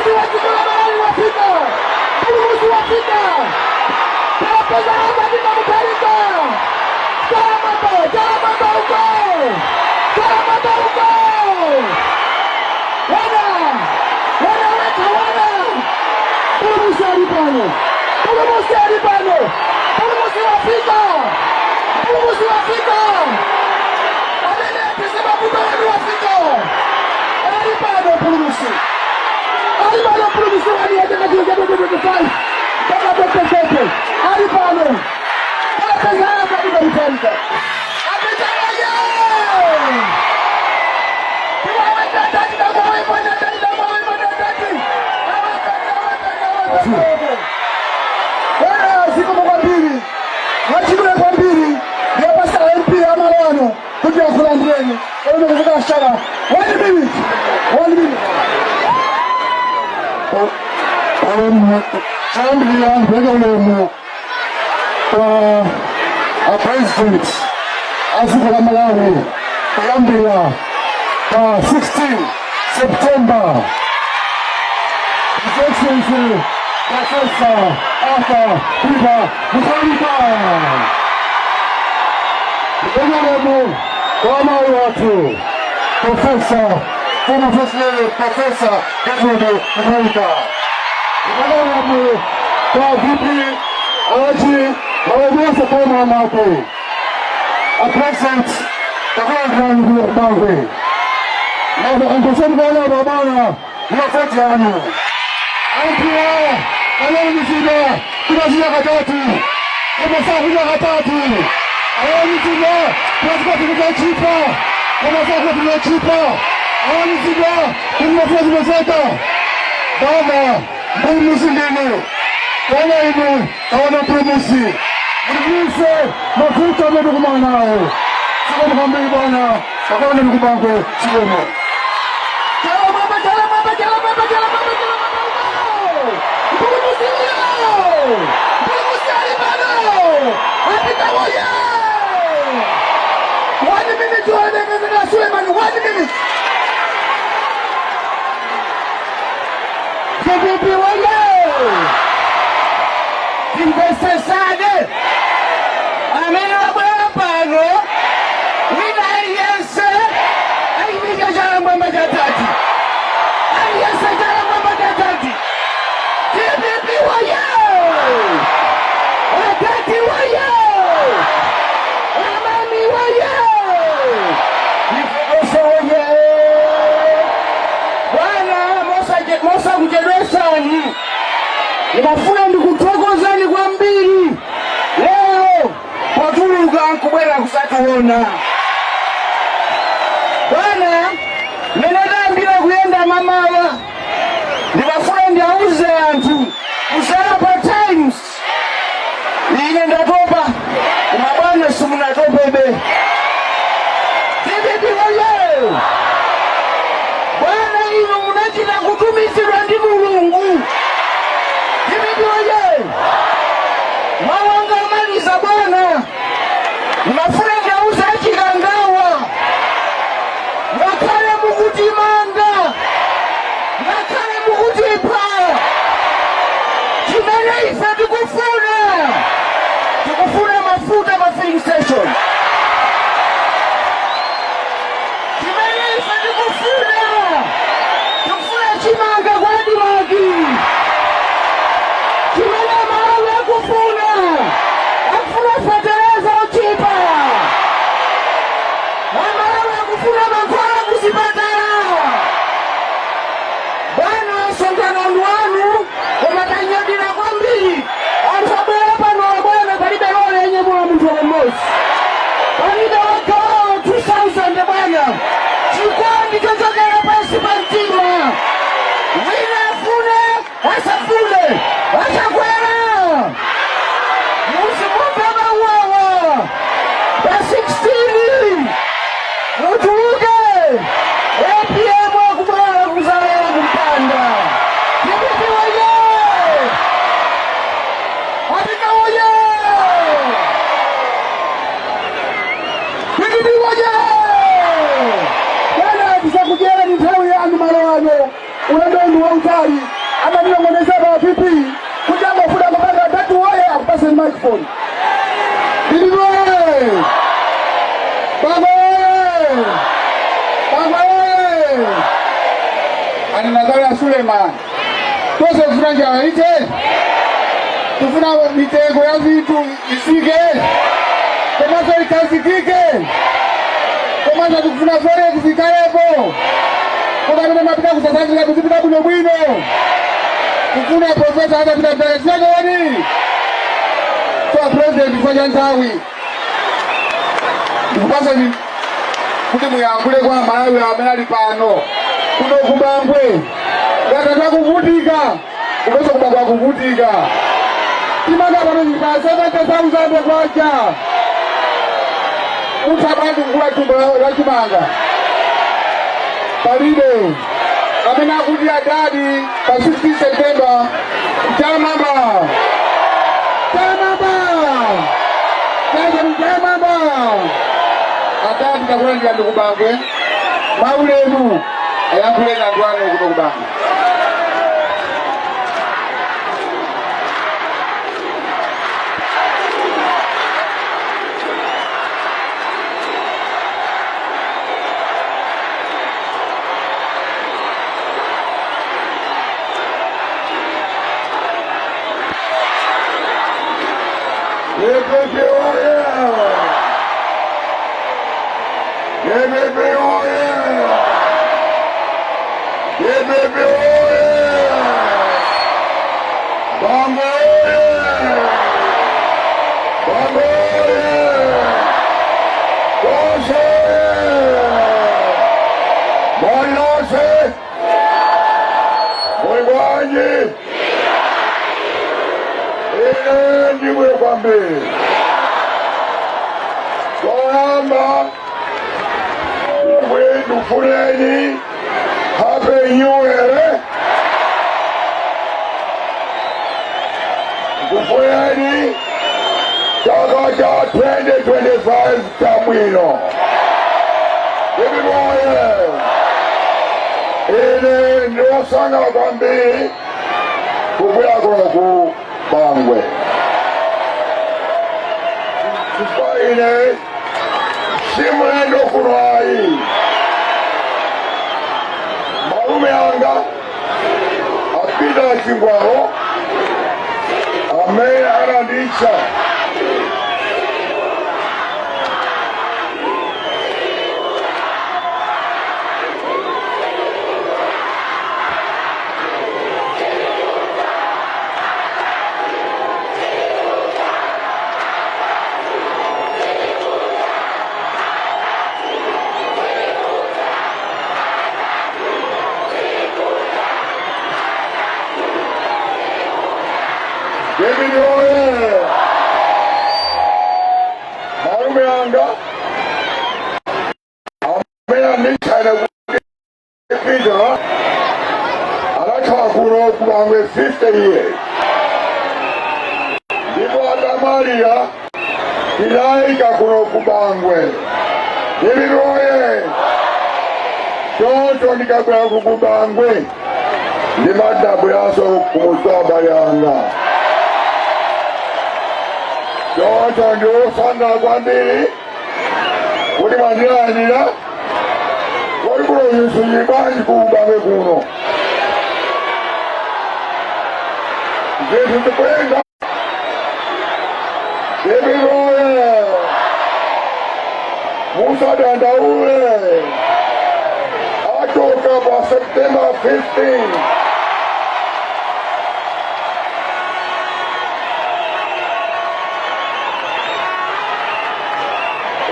Mpulumutsi wa dziko la Malawi wafika! Mpulumutsi wafika! Tapeza Peter Mutharika! Chalamamba, chalamamba uko! Chalamamba uko! Wana! Wana weka wana! Mpulumutsi ali pano! Mpulumutsi ali pano! Mpulumutsi wafika! Mpulumutsi wafika! Amene atese mavuto wanu wafika! Ali pano Mpulumutsi! Ali pano Mpulumutsi wanu wa chaka chino cha 2025 mpaka 2030. Ali pano! Tapeza hapa Peter Mutharika! Apita oye! Tiwaweka tati tamwawe tati tamwawe tati! Awekani, awekani, awekani! Bwana, zikomo kwambiri, mwachidule kwambiri, ndiyapasa MP amalo ano kuti akulandireni olemekezeka Ashala. One minute, one minute. Choyambirira ndikupereka ulemu kwa a President a dziko la Malawi kuyambira pa 16 September, His Excellency Professor Arthur Peter Mutharika. Ndikupereka ulemu kwa amayi wathu, Professor, former First Lady Professor Gertrude Mutharika. Ndikupereka ulemu kwa VP Achi Malonse Boma Mako. A President, takulandirani kuno ku Bangwe. Anthu bwana babana mafoti anu. Anthuwa analumizidwa kumazina katatu, koma sakuja katatu. Analumizidwa kumazina chipa, koma sakuja chipa. Analumizidwa kumafuna zimezeka. Baba, Mpulumutsi ndinu. Taona inu, taona Mpulumutsi. Mulibise mafuta amene tikumana nawo. Zikomo kwambiri bwana, takuona ku Bangwe, zikomo. Chalamamba, chalamamba, chalamamba, chalamamba, chalamamba uko! Mpulumutsi uyo! Mpulumutsi ali pano! Apita woye! One minute, olemekezeka Suleiman, one minute. DPP woye! Timvesesane, amene wabwera pano wina aliyense ayimike chala mwamba chatati, aliyense chala mwamba chatati. DPP woye! Atati woye! Amami woye! Ifukose woye! Bwana, mosakuchedwesani, ndimafuna ndikuthokozani kwambiri lero potuluka nkubwera kusationa. Bwana, mmene tayambira kuyenda mamawa, ndimafuna ndiauze anthu kusala pa Times, ine ndatopa, koma bwana simunatopebe. DPP woye! Bwana, inu munachita kutumizidwa ndi Mulungu. DPP woye! Mawanga amaliza, bwana, ndimafuna ndiauze achikangawa, ngakhale mukutimanga, ngakhale mukutipha, chimene ife tikufuna, tikufuna mafuta pa filling station. Chimene ife tikufuna, tikufuna chimanga kwa ADMARC. Chimene Malawi akufuna, akufuna fetereza ochipa. Amalawi akufuna mankhwala kuzipatala. Bwana, msonkhano ndi wanu, koma tanyadira kwambiri anthu abwera pano. Bwana, palibe lole yenyemula munthu mmodzi, palibe wagawawo 2000. Bwana, chikondi chochokera pansi pa mtima, wina afune asafune, achakwera muzimumve mauwawa. Pa 16 mutuluke, APM akubwera kuzalera kumpanda. DPP woye! Apita woye! DPP woye! Bwana, tisakudyera ni nthawi yanu malo ano, ulendo ndi wautali. Amatinong'oneza pa PP kuti angofuna kupanga tatu woye akupaseni microphone. DPP oye! Bangwe oye! Bangwe oye! Ananazala Suleiman. Tose kufuna njala ite? Tufuna mitengo ya vitu isike? Komanso ikazikike? Komanso tikufuna forex ikalepo? Koma amene mapita ku South Africa kuzipita bwino bwino. Kufuna profesa atapita mtaka chinakoni. So president, chifukwa cha nthawi ndikupasani kuti muyankhule kwa Malawi amene ali pano kuno kuBangwe. Ngati takuvutika, kumenso kuBangwe akuvutika. Timanga pano pa 70,000 kwacha, mutha bwanji kugula thumba la chimanga? Palibe amene akuti adadi pa 16 September. Chamamba, chamamba, chamamba! Adadi, takulandira ndi kuBangwe maulemu, ayankhuleni anthu anu kuno kuBangwe. DPP oye! DPP oye! DPP oye! Bangwe oye! Bangwe oye! Tonse oye! Mwalinonse muli bwanji? Ine ndibwino kwambiri. Toyamba ndikufuneni happy new year, ndikufuneni chaka cha 2025 chabwino. DPP oye! Ine ndiwosangalala kwambiri kubwera kuno ku Bangwe chifukwa ine si mlendo kuno ayi. Malume anga apita Chingwawo amene ananditcha David oye! Malume anga amene anditchana kuti Peter anakhala kuno kuBangwe 50 years, ndipo atamwalira tinayika kuno kuBangwe. David oye! Choncho ndikabwera kuBangwe ndimadabweranso kumudzi kwa abale anga. Choncho ndiwosangalala kwambiri kuti mwandilandira. Kodi kuno zinthu bwanji kuBangwe kuno? Zinthu zikuyenda. DPP oye! Musadandaule, achoka pa September 15.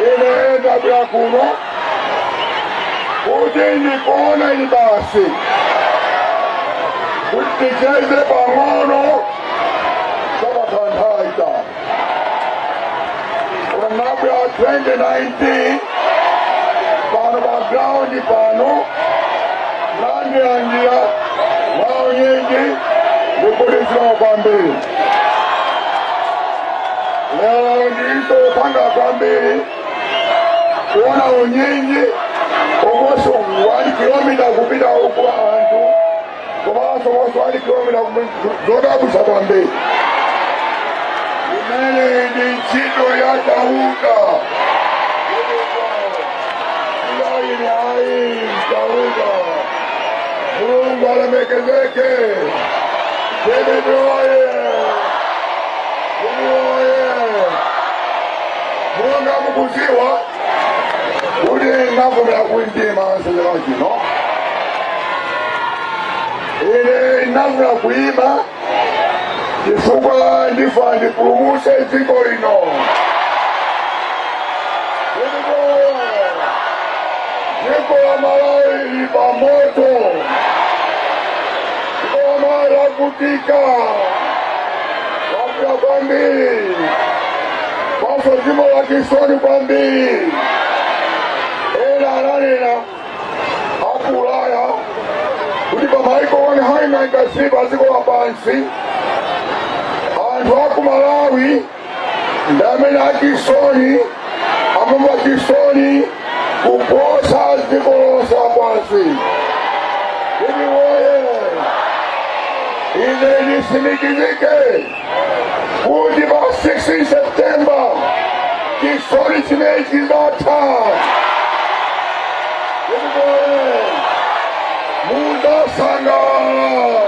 Ine ndabwera kuno kuti ndikuone ili basi, kuti ticheze pang'ono samatanthaita. Unabwera 2019 pano pa ground pano, nandilandira maunyinji, ndikudizira kwambiri. Lero ndisopanga kwambiri kuona unyinji almost 1 kilomita kupita uku anthu komanso. almost 1 kilomita, zodabwisa kwambiri. Imene ndi ntchito ya Chauta. Ilaini ayi Chauta. Mulungu alemekezeke. DPP oye! DPP oye! Monga mukuziwa kuti ndavomera kuima chaka chino, ine ndavomera kuima chifukwa ndifuna ndipulumuse dziko lino. DPP oye! Dziko la Malawi lili pa moto, dziko la Malawi lavutika, lavutika kwambiri, kwaso dziko la chisoni kwambiri. Ena ananena aku Ulaya kuti pamaiko 193 pa dziko lapansi, anthu aku Malawi ndi amene achisoni, amamva chisoni kuposa dziko lonse lapansi. DPP woye! Ine ndisimikizike kuti pa 16 September chisoni chimene chizatha. DPP woye! Mudasangalala,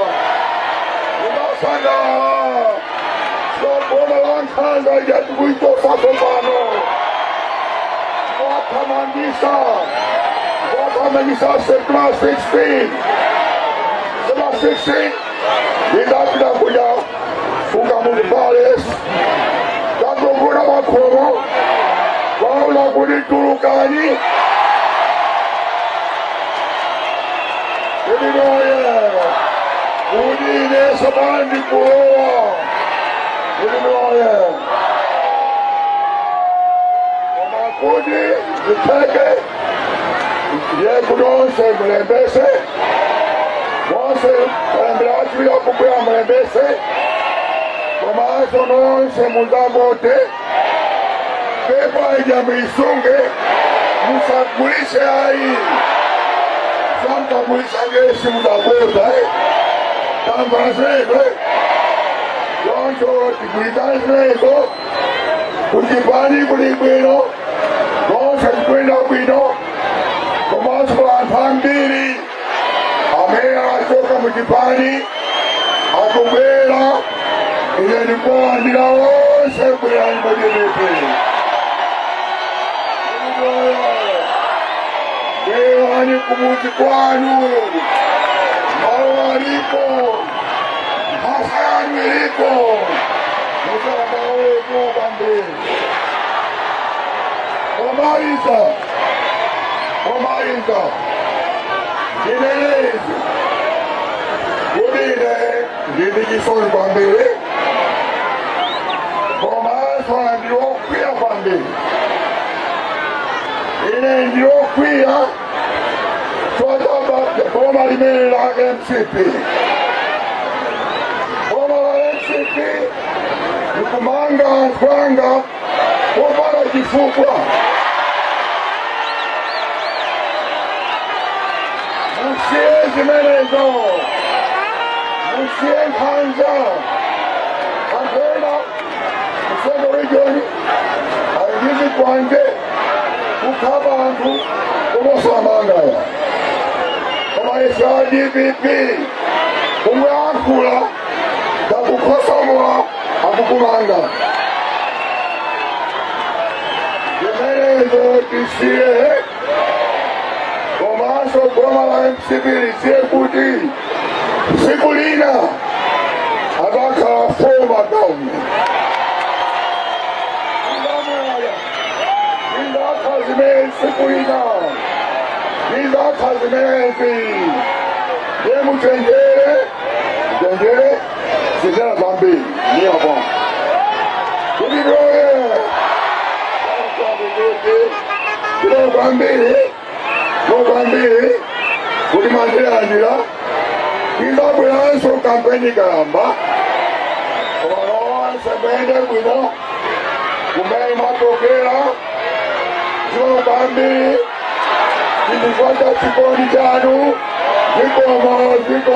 mudasangalala. Boma la nkhanza lyatikuitosaso pano, wathamangisa, wathamangisa. September 16, September 16 ndidapita kuja ku Kamuzu Palace, tagogona makhomo kwaula kuti tulukani. DPP oye! Kuti ineso pano ndikulowa. DPP oye! Koma kuti zitheke, ndiye kuti onse mulembese, monse kalembera wachiwiri akubwera mulembese, komanso nonse muzavote. Pepa ija muisunge, musagulise ayi. Samkagulisa ngesi muzavota, eh? Tamva zimenezo, eh? Choncho tigwirizane zimenezo kuti pani kuli bwino, zonse zikuyenda bwino. Komanso anthu ambiri amene achoka muchipani akubwera, ine ndikuwalandira onse, bwerani mu DPP, bwerani kumuzi kwanu, malo alipo, mphasa yanu ilipo, musadandaule kwambiri. Pomaliza, pomaliza, ndinenezi kuti ine ndili chisoni kwambiri, komanso ndiwokwiya kwambiri. Ine ndiwokwiya chotamba boma limene la MCP. Boma la MCP likumanga anthu anga popanda chifukwa. Musiye zimenezo, musiye nkhanza. Anthu ena ku Central Region ali ndi zikwanje kukhapa anthu komosamangaya, koma ife a DPP kumwe akula takukhosomola akukumanga. Zimenezo tisiye. Komanso boma la MCP lisiye kuti tsiku lina akakhala former government. Ndamwala ndakha zimene tsiku lina ndakha zimenezi. Ndiye muchenjere, chenjere zizera zambiri niyapo kuti doye kulo kwambiri, kulo kwambiri kuti mandilandira. Izabweranso kampeni kalamba, koma nonse muyende bwino kumene mwatokera. Zikomo kwambiri chifukwa cha chikondi chanu. Zikomo, zikomo.